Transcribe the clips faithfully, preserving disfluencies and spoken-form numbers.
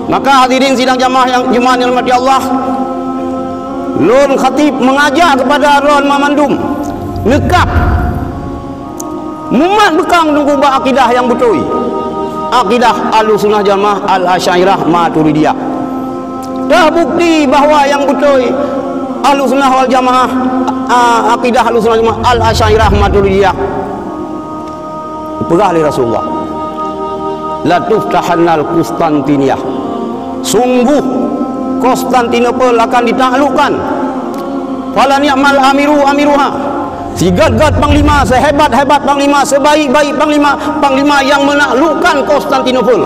Maka hadirin sidang jamaah nyang, jamaah nyang dirahmati Allah, lôn khatib mengajak kepada droe mandum neukab mumat beukang teungku bak akidah nyang beutôi. Akidah Ahlussunnah Jamaah Al-Asy'ariyah Maturidiyah. Teubukti bahwa nyang beutôi Ahlussunnah wal Jamaah, a, akidah Ahlussunnah Jamaah Al-Asy'ariyah Maturidiyah. Peugah lé Rasulullah, "La tuftahannal Qustantiniyah." Sungguh Konstantinopel akan ditaklukkan. "Fala ni'mal amiru amiruha." Sigét-gét panglima, sehebat-hebat panglima, sebaik-baik panglima, panglima nyang menaklukkan Konstantinopel.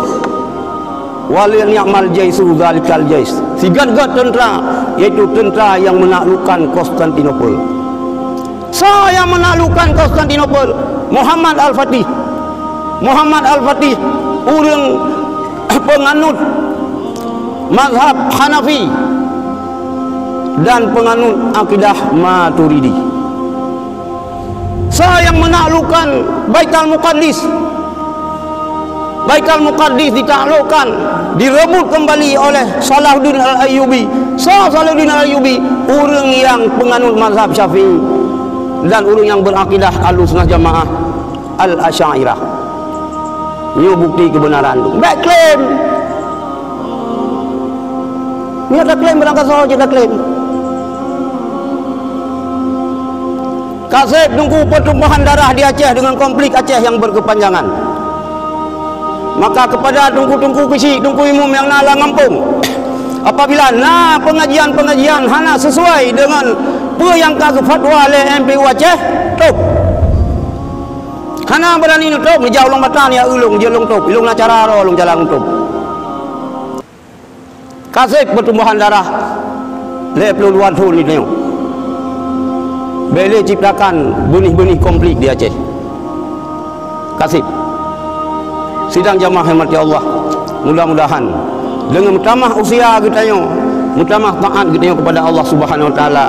"Wala ni'mal jaisu dzalikal jais." Sigét-gét teuntara, yaitu teuntara nyang menaklukkan Konstantinopel. Soe nyang menaklukkan Konstantinopel? Muhammad Al-Fatih. Muhammad Al-Fatih ureuëng peunganut mazhab Hanafi dan peunganut akidah Maturidi. Soe nyang menaklukkan Baitul Muqaddis? Baitul Muqaddis ditaklukkan, direbut kembali oleh Salahuddin Al-Ayyubi. Soe Salahuddin Al-Ayyubi? Ureuëng nyang peunganut mazhab Syafi'i dan ureuëng nyang beurakidah Ahlussunnah Jamaah Al-Asy'ariyah. Nyoe bukti keubeunaran tu. Bék klaim. Nyoe taklaim barangkasoe jeuet taklaim. Ka seb teungku peutumpahan darah di Aceh deungon konflik Aceh nyang beukeupanjangan. Maka keupada teungku-teungku keuchik, teungku imum nyang na lam gampông, apabila na peungajian-peungajian hana sisuai deungon peue nyang ka geufatwa lé M P U Aceh, tôb. Hana beurani neutôb, neujak u Lueng Batang neujak eu lôn, jeuet lôn tôb, i lôn na cara droe lôn jalan lôn tôb. Ka seb peutumpahan darah lhée plôh dua thôn di tanyoe. Bék lé ciptakan beunih-beunih konflik di Aceh. Ka seb. Sidang jamaah nyang dirahmati Allah, mudah-mudahan deungon meutamah usia geutanyoe, meutamah taát geutanyoe keupada Allah Subhanahu wa Taala,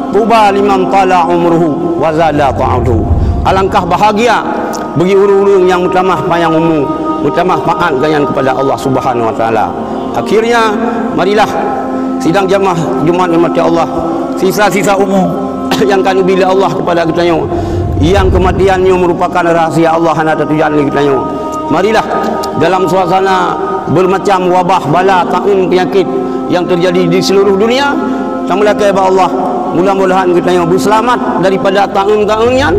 tuba liman tala umruhu wa zada taatuhu. Alangkah bahagia bagi ureuëng-ureuëng nyang meutamah panyang umu, meutamah taát gobnyan keupada Allah Subhanahu wa Taala. Akhirnya, marilah sidang jamaah Jumat nyang dirahmati Allah, sisa-sisa umu nyang ka neubi lé Allah keupada geutanyoe, nyang keumatian nyoe meurupakan rahsia Allah hana tatujan lé geutanyoe. Marilah dalam suasana bermacam wabah bala taun peunyakét nyang teujadi di seuluruh dunia, tameulakée bak Allah, mudah-mudahan geutanyoe beuseulamat daripada taun-taun nyan,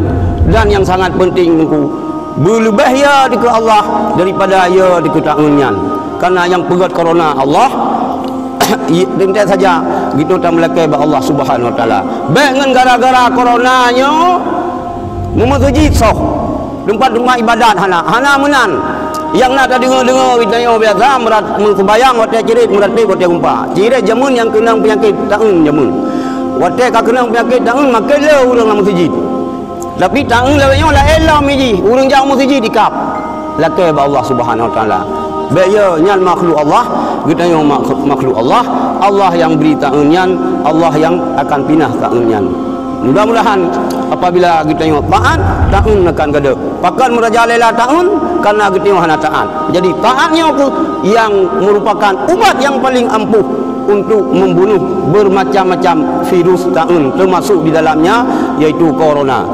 dan nyang sangat peunteng teungku, beuleubeh ya dikeue Allah daripada ya dikeue taun nyan. Kareuna nyang peugét korona Allah, teuntée saja geutanyoe tameulakée bak Allah Subhanahu wa Taala. Bék ngon gara-gara korona nyoe meumeuseujid soh, teumpat-teumpat iébadat hana, hana meunan. Nyang na tadeungoe-deungoe geutanyoe biasa meurat-, meuseumayang watée cirét, meuratéb watée gumpa. Cirét jameun nyang keunong peunyakét taun jameun. Watée ka keunong peunyakét taun, makai le ureuëng lam meuseujid. Tapi taun lawét nyoe laén lom jih, ureuëng jak u meuseujid ikab. Lakée bak Allah Subhanahu wa Taala. Bék ya nyan makhluk Allah, geutanyoe mak-, makhluk Allah. Allah nyang bri taun nyan, Allah nyang akan pinah taun nyan. Mudah-mudahan apabila geutanyoe taát, taun akan gadôh. Pakon meurajalela taun? Kareuna geutanyoe hana taát. Jadi taát nyoe kheueh nyang meurupakan ubat nyang paleng ampuh untuk membunuh bermacam-macam virus taun, termasuk di dalamnya yaitu korona.